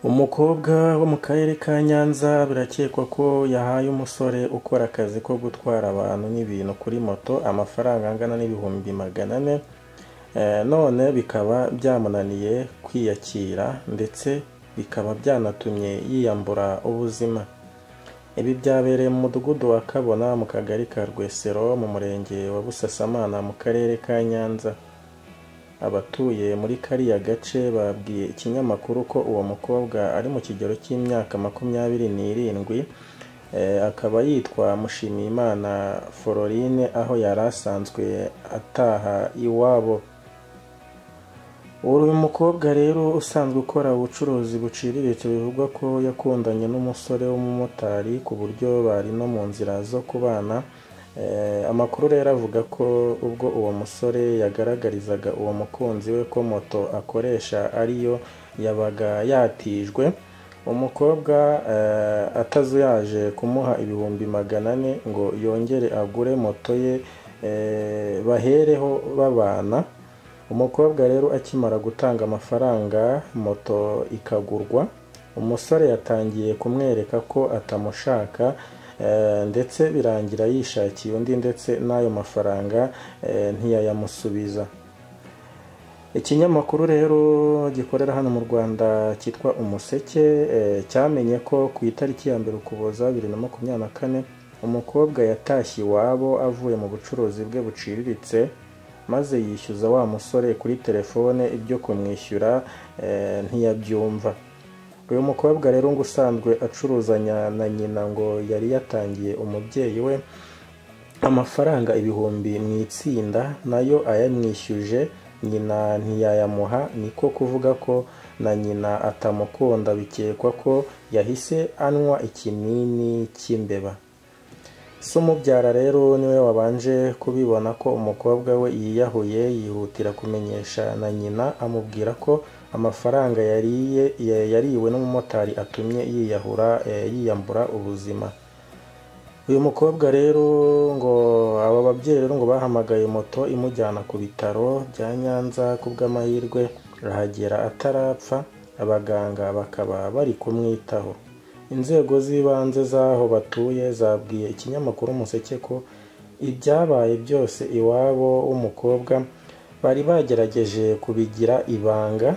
Umukobwa wo mu karere ka Nyanza birakekwa ko yahaye umusore ukora akazi ko gutwara abantu n'ibintu kuri moto amafaranga angana n'400,000, none bikaba byamunaniye kwiyakira ndetse bikaba byanatumye yiyambura ubuzima. Ibi byabereye mu mudugudu wa Kabona mu kagari ka Rwesero mu murenge wa Busasamana mu karere ka Nyanza. Abatuye muri kariya gace babwiye ikinyamakuru ko uwo mukobwa ari mu kigero cy'imyaka 27, akaba yitwa Mushimiyimana Florine, aho yari asanzwe ataha iwabo. Uyu mukobwa rero usanzwe ukora ubucuruzi buciriritse bivugwa ko yakundanye n'umusore w'umumotari ku buryo bari no mu nzira zo kubana. Amakuru rero avuga ko ubwo uwo musore yagaragarizaga uwo mukunzi we ko moto akoresha ariyo yabaga yatijwe, umukobwa atazuyaje kumuha 400,000 ngo yongere agure moto ye bahereho babana. Umukobwa rero akimara gutanga amafaranga moto ikagurwa, umusore yatangiye kumwereka ko atamushaka, ndetse birangira yishakiye undi ndetse n'ayo mafaranga ntiyayamusubiza. Ikinyamakuru rero gikorera hano mu Rwanda cyitwa Umuseke cyamenye ko ku itariki ya 1 Ukuboza 2024 umukobwa yatashye iwabo avuye mu bucuruzi bwe buciriritse, maze yishyuza wa musore kuri telefone ibyo kumwishyura ntiyabyumva. Uyu mukobwa rero ngo usanzwe acuruzanya na nyina ngo yari yatangiye umubyeyi we amafaranga 1000 mu itsinda, nayo ayamwishyuje nyina ntiyayamuha, niko kuvuga ko na nyina atamukunda. Bikekwa ko yahise anywa ikinini cy'imbeba. Se umubyara rero niwe wabanje kubibona ko umukobwa we yiyahuye, yihutira kumenyesha na nyina amubwira ko amafaranga yariwe n'umumotari atumye yiyahura, yiyambura ubuzima. Uyu mukobwa rero ngo aba babyeyi rero ngo bahamagaye moto imujyana ku bitaro bya Nyanza, ku bw'amahirwe ahagera atarapfa, abaganga bakaba bari kumwitaho. Inzego z'ibanze z'aho batuye zabwiye ikinyamakuru Umuseke ko ibyabaye byose iwabo w'umukobwa bari bagerageje kubigira ibanga,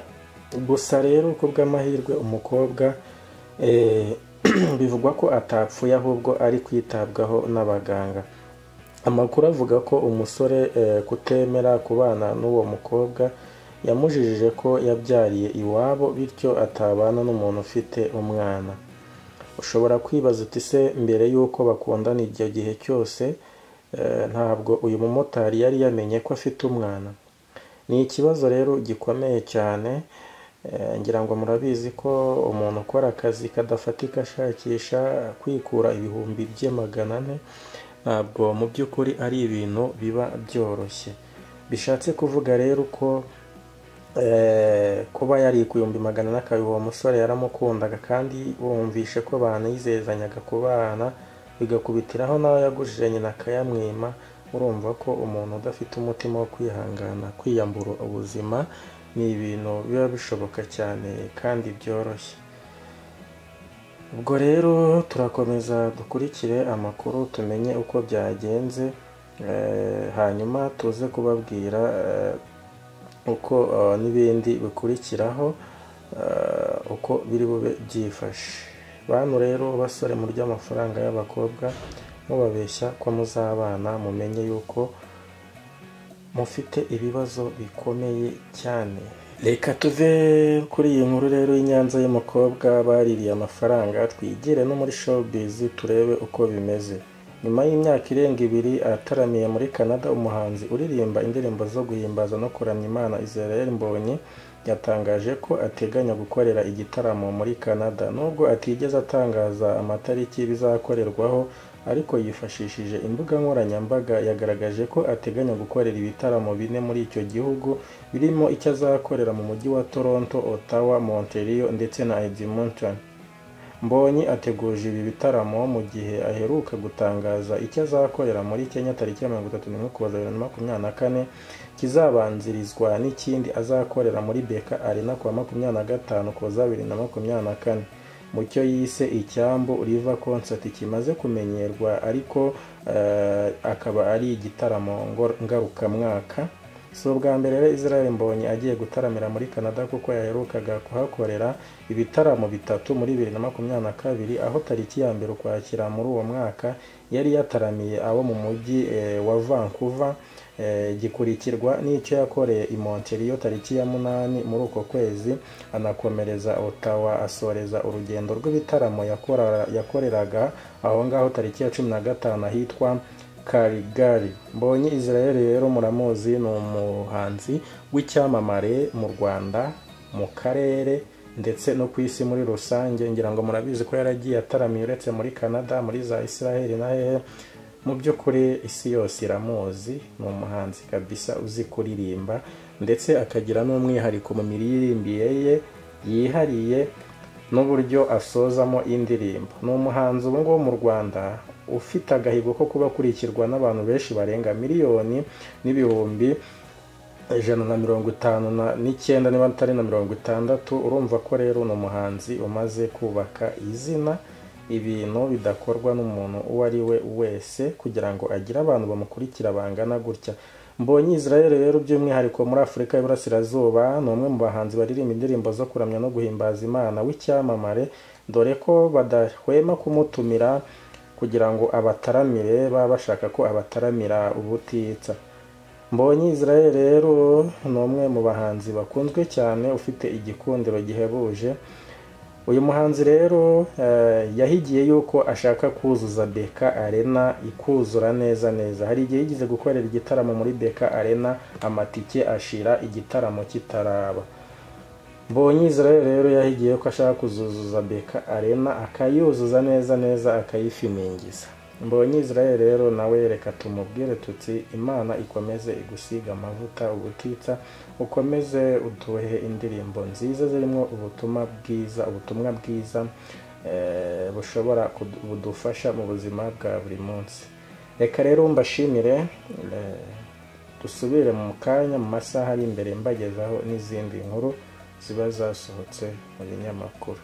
gusa rero ku bw'amahirwe umukobwa bivugwa ko atapfuye ahubwo ari kwitabwaho n'abaganga. Amakuru avuga ko umusore kutemera kubana n'uwo mukobwa yamujijije ko yabyariye iwabo, bityo atabana n'umuntu ufite umwana. Ushobora kwibaza uti se mbere y'uko bakundana icyo gihe cyose ntabwo uyu mumotari yari yamenye ko afite umwana? Ni ikibazo rero gikomeye cyane. Ngira ngo murabizi ko umuntu ukora akazi kadafatika ashakisha kwikura 400,000 ntabwo mu by'ukuri ari ibintu biba byoroshye. Bishatse kuvuga rero ko kuba yarikuye 400,000 akabiha uwo musore yaramukundaga, kandi bumvishe ko banizezanyaga kubana, bigakubitiraho nawe yagujije nyina akayamwima. Urumva ko umuntu udafite umutima wo kwihangana kwiyambura ubuzima ni ibintu biba bishoboka cyane kandi byoroshye. Ubwo rero turakomeza dukurikire amakuru tumenye uko byagenze, hanyuma tuze kubabwira uko n'ibindi bikurikiraho, uko biri bube byifashe. Bantu rero basore murya amafaranga y'abakobwa mubabeshya ko muzabana, mumenye yuko mufite ibibazo bikomeye cyane. Reka tuve kuri iyi nkuru rero y'Inyanza y'umukobwa baririye amafaranga, twigire no muri showbiz turebe uko bimeze. Nyuma y'imyaka irenga 2 ataramiye muri Canada, umuhanzi uririmba indirimbo zo guhimbaza no kuramya Imana Israel Mbonyi yatangaje ko ateganya gukorera igitaramo muri Canada. Nubwo atigeze atangaza amatariki bizakorerwaho, ariko yifashishije imbuga nkoranyambaga yagaragaje ko ateganya gukorera ibitaramo 4 muri icyo gihugu, birimo icyo azakorera mu mujyi wa Toronto, Ottawa, Montreal ndetse na Edmonton. Mbonyi ateguje ibi bitaramo mu gihe aheruka gutangaza icyo azakorera muri Kenya tariki ya 31 Ukuboza 2024, kizabanzirizwa n'ikindi azakorera muri BK Arena kuwa 25 Ukuboza 2024, mu cyo yise Icyambu River Concert kimaze kumenyerwa, ariko akaba ari igitaramo ngarukamwaka. Si ubwa mbere rero Israel Mbonyi agiye gutaramira muri Canada, kuko yaherukaga kuhakorera ibitaramo bitatu muri 2022, aho tariki ya 1 Ukwakira muri uwo mwaka yari yataramiye abo mu mujyi wa Vancouver, gikurikirwa n'icyo yakoreye i Montreal tariki ya 8 muri uko kwezi, anakomereza Ottawa, asoreza urugendo rw'ibitaramo yakoreraga aho ngaho tariki ya 15 ahitwa Calgary. Mbonyi Israel rero muramuzi, ni umuhanzi w'icyamamare mu Rwanda, mu karere ndetse no ku isi muri rusange. Ngira ngo murabizi ko yaragiye ataramiye uretse muri Canada, muri za Israel na hehe. Mu by'ukuri isi yose iramuzi, ni umuhanzi kabisa uzi kuririmba, ndetse akagira n'umwihariko mu miririmbire ye yihariye n'uburyo asozamo indirimbo. Ni umuhanzi ubu ngubu mu Rwanda ufite agahigo ko kuba akurikirwa n'abantu benshi barenga 1,159,000 niba atari na 60. Urumva ko rero ni umuhanzi umaze kubaka izina, ibintu bidakorwa n'umuntu uwo ari we wese kugira ngo agire abantu bamukurikira bangana gutya. Mbonyi Israel rero by'umwihariko muri Afurika y'Iburasirazuba ni umwe mu bahanzi baririmba indirimbo zo kuramya no guhimbaza Imana w'icyamamare, dore ko badahwema kumutumira kugira ngo abataramire, baba bashaka ko abataramira ubutitsa. Mbonyi Israel rero ni umwe mu bahanzi bakunzwe cyane, ufite igikundiro gihebuje. Uyu muhanzi rero yahigiye yuko ashaka kuzuza BK Arena ikuzura neza neza. Hari igihe yigize gukorera igitaramo muri BK Arena, amatike ashira igitaramo kitaraba. Mbonyi Israel rero yahigiye ko ashaka kuzuzuza BK Arena, akayuzuza neza neza, akayifimingiza. Mbonyi Israel rero nawe reka tumubwire tuti Imana ikomeze igusiga amavuta ubutitsa, ukomeze uduhe indirimbo nziza zirimo ubutumwa bwiza bushobora budufasha mu buzima bwa buri munsi. Reka rero mbashimire, dusubire mu kanya mu masaha ari imbere mbagezaho n'izindi nkuru ziba zasohotse mu binyamakuru.